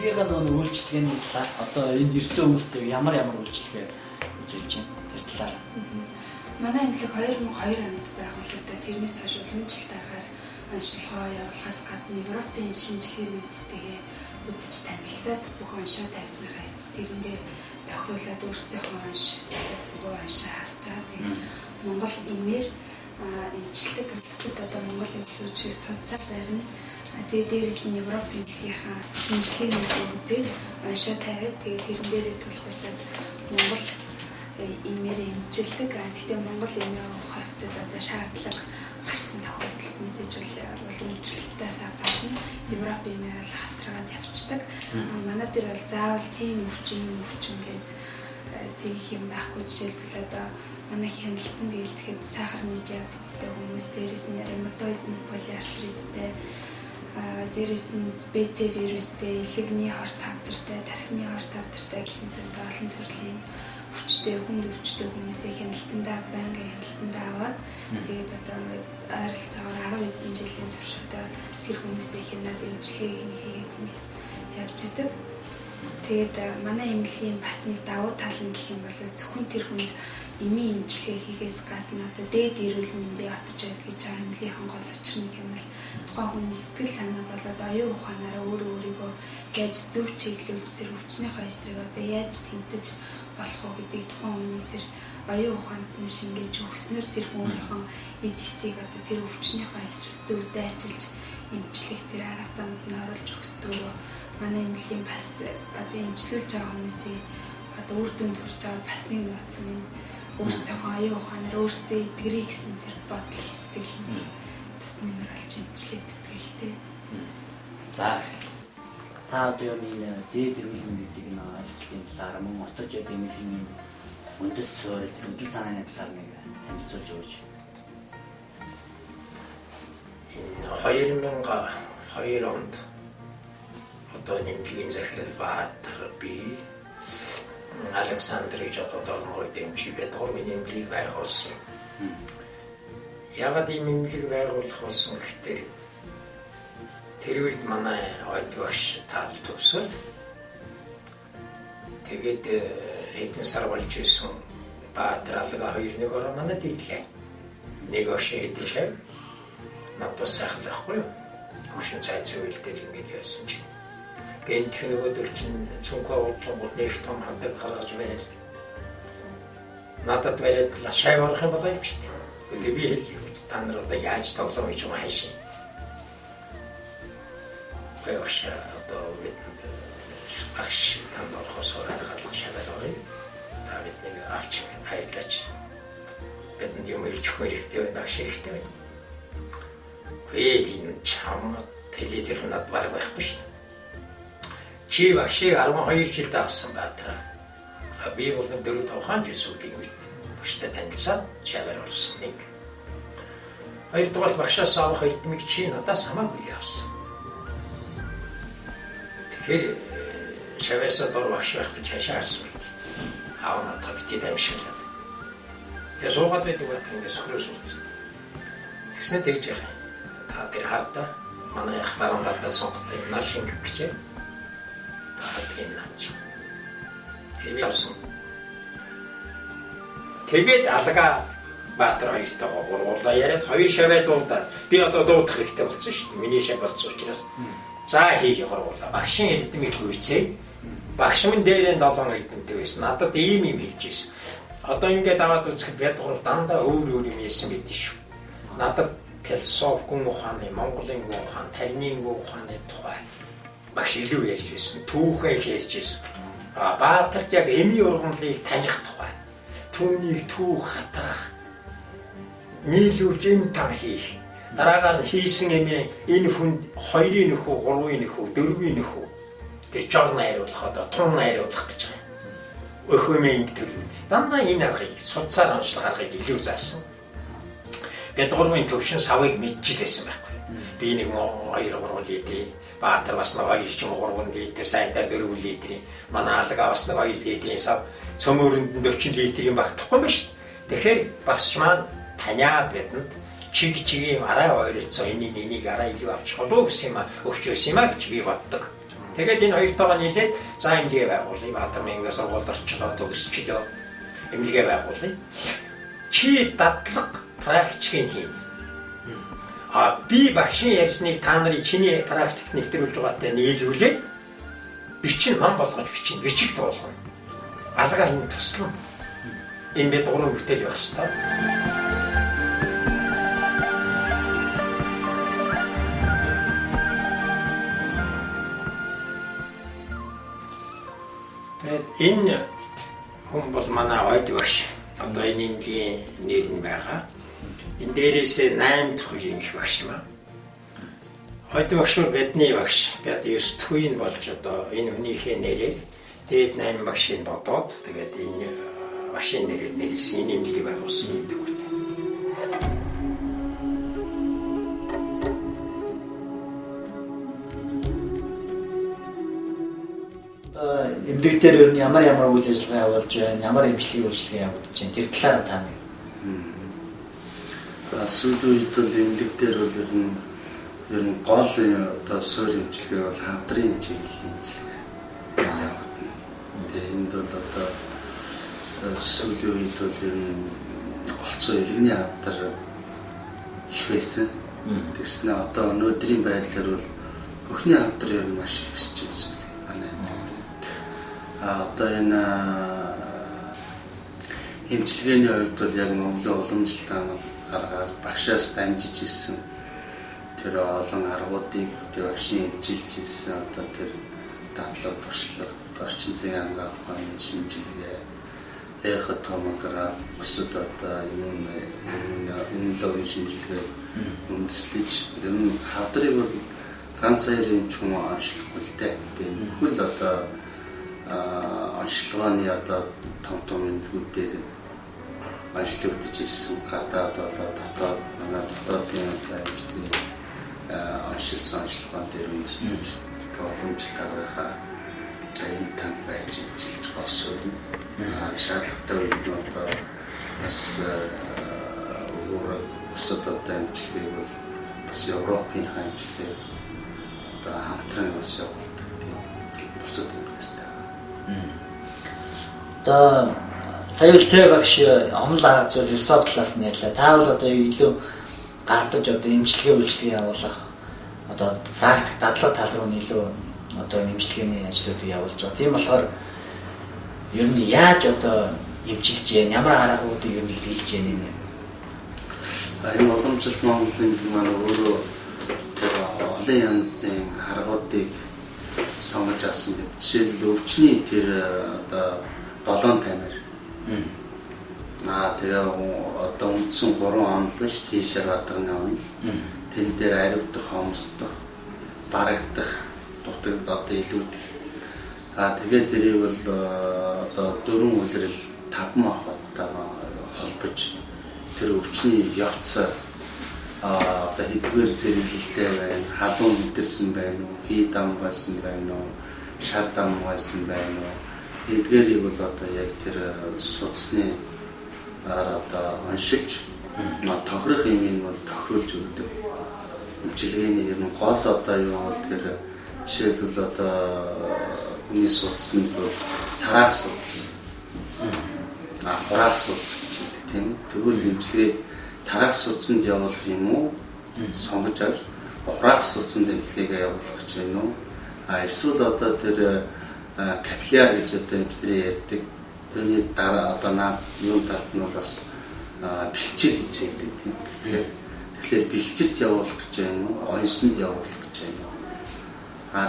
Эмнэлгийнхаа нөгөө үйлчилгээний талаар одоо энд ирсэн хүмүүст ямар ямар үйлчилгээ үзүүлж байна тэр талаар. Манай эмнэлэг 2002 онд байгуулагдаад тэрнээс хойш уламжлалт аргаар онцлогоо явуулахаас гадна Европын шинжилгээнүүдтэйгээ үзэж танилцаад бүх оншоо тавьсныхаа эцэс тэрэн дээр тохируулаад өөрсдийнхөө онш нөгөө оншоо харж байгаа. Тэгээд Монгол эмээр эмчилдэг. Бусад одоо Монгол эмнэлгүүд шиг судсаа барина. Тэгээд дээрэс нь Европ эмнэлгийнхаа шинжилгээнүүдийг үзээд оншоо тавиад тэгээд тэрэн дээрээ тулгуурлаад Монгол эмээр эмчилдэг. Гэхдээ Монгол эмээ уух хавцад одоо шаардлага гарсан тохиолдолд мэдээж бол уламжлалтаасаа гадна Европ эмээ бол хавсаргаад явцдаг. Манай дээр бол заавал тийм өвчин, юм өвчин гээд тэгэх юм байхгүй. Жишээлбэл одоо манай хяналтанд гэлтэхэд сахарны диабеттэй хүмүүс, дээрэс нь ревматоидны полиартриттэй, дээрэс нь БЦ вирустэй, элэгний хорт хавдартай, тархины хорт хавдартай гэх мэт олон төрлийн өвчтэй, хүнд өвчтэй хүмүүсийг хяналтандаа, байнгын хяналтандаа аваад тэгээд одоо ингээд ойролцоогоор 10 хэдэн жилийн турш одоо тэр хүмүүсийг хянаад эмчилгээг нь хийгээд ингээд явж идэг. Тэгээд манай эмнэлгийн бас нэг давуу тал нь гэх юм бол зөвхөн тэр хүнд эмийн эмчилгээ хийхээс гадна одоо дээд эрүүл мэндийн отож байд гэж байгаа эмнэлгийнхэн гол учир нь гэх юм бол тухайн хүний сэтгэл санаа болоод оюун ухаанаараа өөрөө өөрийгөө яаж зөв чиглүүлж тэр өвчнийхөө эсрэг одоо яаж тэмцэж болох уу гэдгийг тухайн хүний тэр оюун ухаанд нь шингээж өгснөөр тэр хүн өөрийнхөө эд эсийг одоо тэр өвчнийхөө эсрэг зөв дайчилж эмчлэх тэр арга замд нь оруулж өгдөг. Манай эмнэлгийн бас одоо эмчлүүлж байгаа хүмүүсийн одоо үр дүнд хүрч байгаа бас нэг нууц нь өөрсдийнхөө оюун ухаанаар өөрсдөө эдгэрэй гэсэн тэр бодол сэтгэл нь тус нэмэр болж эмчлэгддэг л дээ. За баярлалаа. Та одоо юу нэг дээд эрүүл мэнд гэдэг энэ ойлголтын талаар мөн отож яд эмнэлгийн үндэс суурь тэр үдэл санааны талаар нэг танилцуулж өгөөч. Энэ 2002 онд одоо эмнэлгийн захирал Баатар, би, Александр гэж одоо дорногой дэмжиж Бядгурмын эмнэлгийг байгуулсан. Ягаад ийм эмнэлэг байгуулах болсон гэхээр тэр үед манай ойд багш таал төгсөөд тэгээд хэдэн сар болж исэн Баатар алга хоёр нэг ороо манад ирлээ. Нэг багш хэдэн шав надад бас сайхан байхгүй юу? Хөшин цай цуйл дээр ингээд яасан чинь. Гэнтх нөгөөдөр чинь цүнхээ уудлангууд нэг том хандаг гаргаж барайл. Надад бариад шайв орох юм болоо юм шүү дээ. Тэгээ би хэллээ. Та нар одоо яаж тоглоом хийж байгаа хайшин. Багш одоо бидэнд багш танд орохоос аргалах шаваар орё. Та биднийг авч хайрлаач. Бидэнд юм хэлж өгөх хэрэгтэй байна, багш хэрэгтэй байна. Ээ тийм чам телевизээр над баг байхгүй шүү. Чи багшийг 12 жил дагсан Баатара. Би бол 4 5 хаан жил сүүлийн үед багштай танилцаад шаваар орсон нэг. Хоёрдугаар багшаас авах эрдмийг чи надаас хамаагүй л авсан. Тэгэхээр шаваасаа дор багш байх гэж хашаа харсан байт. Аав надад бити дамжиглаад. Тэгээ суугаад байдаг байх ингээд сөхрөө суудсан. Тэгснэ тэгж яах юм. Та тэр хардаа манай ах баруун талдаа сонготой нар шингэх гэжээ. Та хардгийг наач. Тэгээ авсан. Тэгээд алгаа Баатар хоёртойгоо гурвуулаа яриад хоёр шаваа дуудаад би одоо дуудах хэрэгтэй болсон шүү дээ. Миний шав болсон учраас. За хийх гурвуулаа. Багшийн эрдэмийг гүйцээ. Багш минь дээрээ 7 эрдэмтэй байсан. Надад ийм юм хэлж ирсэн. Одоо ингээд аваад үзэхэд бид гурав дандаа өөр өөр юм ярьсан гэдэг шүү. Надад философи гүн ухааны, Монголын гүн ухаан, тарины гүн ухааны тухай багш илүү ярьж байсан. Түүхээ их ярьж байсан. А Баатарт яг эмийн ургамлыг таних тухай. Түүнийг түүх хатаах, нийлүүлж эм там хийх. Дараагаар нь хийсэн эмээ энэ хүнд 2-ын нөхөө, 3-ын нөхөө, 4-ийн нөхөө тэр жор найруулах одоо тун найруулах гэж байгаа юм. Өхөө эмээ ингэ төлөв. Дандаа энэ аргыг судсаар онцлог аргыг илүү заасан. Бид гурвын төвшин савыг мэдчихэл байсан байхгүй. Би нэг 2 3 литрийн, Баатар бас нэг 2 ч юм 3 литр, сайндаа 4 литрийн, манай алгаа бас нэг 2 литрийн сав, цөмөрөнд нь 40 литрийн багтахгүй юм шүү дээ. Тэгэхээр багш маань таниад бидэнд чиг чигийн арай ойролцоо энийг энийг арай илүү авчих болов гэсэн юм өгч байсан юм а гэж би боддог. Тэгээд энэ хоёртойгоо нийлээд за эмнэлгээ байгуулъя. Баатар мянга сургуульд орчлоо, төгсчлөө. Эмнэлгээ байгуулъя. Чи дадлага практикийг хийн. А би багшийн ярьсныг та нарын чиний практикт нэвтрүүлж байгаатай нийлүүлээд бичин ман болгож бичин бичиг туулгана. Алгаа энэ туслана. Энэ бид гурван бүтээл байх ёстой. Тэгээд энэ хүн бол манай ойд багш. Одоо энэ эмнэлгийн нэр нь байгаа. Энэ дээрээс 8 дахь үеийн их багш юм аа. Ойд багш бол бидний багш. Бид 9 дахь үе нь болж одоо энэ хүнийхээ нэрээр дээд 8 багшийг бодоод тэгээд энэ багшийн нэрээр нэрлсэн энэ эмнэлгийг байгуулсан юм төгөлтэй. Одоо эмнэлэг дээр ер нь ямар ямар үйл ажиллагаа явуулж байна, ямар эмчилгээ үйлчилгээ явагдаж байна. Тэр талаар та нэг. Сүүлийн үед бол эмнэлэг дээр бол ер нь гол одоо суурь эмчилгээ бол хавдрын чиглэлийн эмчилгээ явагдана. Тэгээ энд бол одоо сүүлийн үед бол ер нь голцоо элгэний хавдар их байсан. Тэгснэ одоо өнөөдрийн байдлаар бол хөхний хавдар ер нь маш их өсөж байна манай эмнэлэг. А одоо энэ эмчилгээний хувьд бол яг Монголын уламжлалт аргаар багшаас дамжиж ирсэн тэр олон аргуудыг тэр багшийн эмчилж ирсэн одоо тэр дадлага туршлага, орчин зүйн анагаах ухааны шинжилгээ, эхо томограф, бусад одоо иммунологийн шинжилгээ үндэслэж ер нь хавдрыг бол ганц хоёр эмч хүн онцлохгүй л дээ. Тэгээ бүхэл одоо онцлогооны одоо том том эмнэлгүүдээр онцлогдож ирсэн гадаад болоо дотоод манай дотоодын одоо эмчилгээний онцлсон онцлогоон дээр үндэслэж уламжлалт аргынхаа энэ танд байж эмчилж гол суурь. Шаардлагатай үед нь одоо бас өөр бусад одоо эмчилгээг бол бас Европынхаа эмчилгээг одоо хамтран бас явуулдаг тийм бусад эмнэлэгтэй. Одоо сая үл Цэ багш онол арга зүй философи талаас нь ярьлаа. Та бол одоо илүү гардаж одоо эмчилгээ үйлчилгээ явуулах одоо практик дадлага тал руу нь илүү одоо эмчилгээний ажлуудыг явуулж байгаа. Тийм болохоор ер нь яаж одоо эмчилж яа, ямар аргуудыг ер нь хэрэглэж яа нэ? Энэ уламжлалт Монголын маань өөрөө тэр олон янзын аргуудыг сонгож авсан гэдэг. Жишээлбэл өвчний тэр одоо 7 тамир. Тэгээ одоо үндсэн 3 онол биш тийшэр бадраны онол. Тэн дээр аривдах, хомсдох, барагдах, дутагд одоо илүүдэх. Тэгээ тэрийг бол одоо 4 үлрэл 5 махбаттайгаа холбож тэр өвчний явц одоо хэдвэр зэрэглэлтэй байна, халуун мэдэрсэн байна уу, хий дамгайсан байна уу, шар дамгайсан байна уу. Эдгээрийг бол одоо яг тэр судасны одоо оншилж тохирох юмыг бол тохируулж өгдөг. Эмчилгээний ер нь гол одоо юу бол тэр жишээлбэл одоо хүний судаснд бол тараах судас, хураах судас гэж хэлдэг тийм үү. Тэгвэл эмчилгээ тараах судасанд явуулах юм уу? Сонгож авч хураах судасанд эмчилгээгээ явуулах гэж байна уу? Эсвэл одоо тэр капилляр гэж одоо эмчилгээ ярьдаг. Тэрний дараа одоо наад юун талд нь бол бас бэлчээр гэж байдаг тийм. Тэгэхээр бэлчэрт явуулах гэж байна уу? Онсонд явуулах гэж байна уу?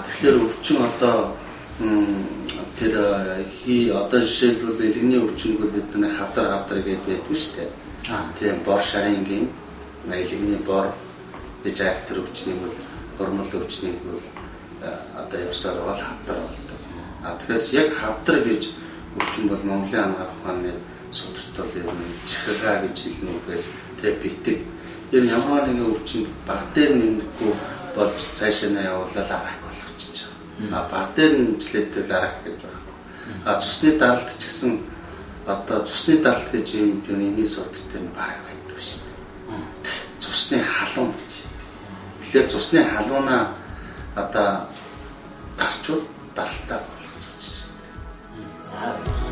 Тэгэхээр өвчин одоо тэр хий одоо жишээлбэл элгэний өвчнг бол бид нар хавдар гэдэг байдаг шүү дээ. Тийм бор шарын гэм элгэний бор гэж актер өвчнийг бол гормол өвчнийг бол одоо явсаар бол хавдар болдог. Тэгэхээр яг хавдар гэж өвчин бол Монголын анагаах ухааны сударт бол ер нь чихгаа гэж хэлнэ үгээс тэг битэг. Ер нь ямар нэгэн өвчин баг дээр нэмэхгүй болж цаашаа нь явуулаад арак болгочих. Баг дээр нэмжлээд л арак гэж байхгүй. Цусны даралт ч гэсэн одоо цусны даралт гэж юм энэний судар дээр нь баг байдаг шүү дээ. Цусны халуун гэж. Тэгэхээр цусны халуунаа одоо Дарчвал даралтаа болгож. За.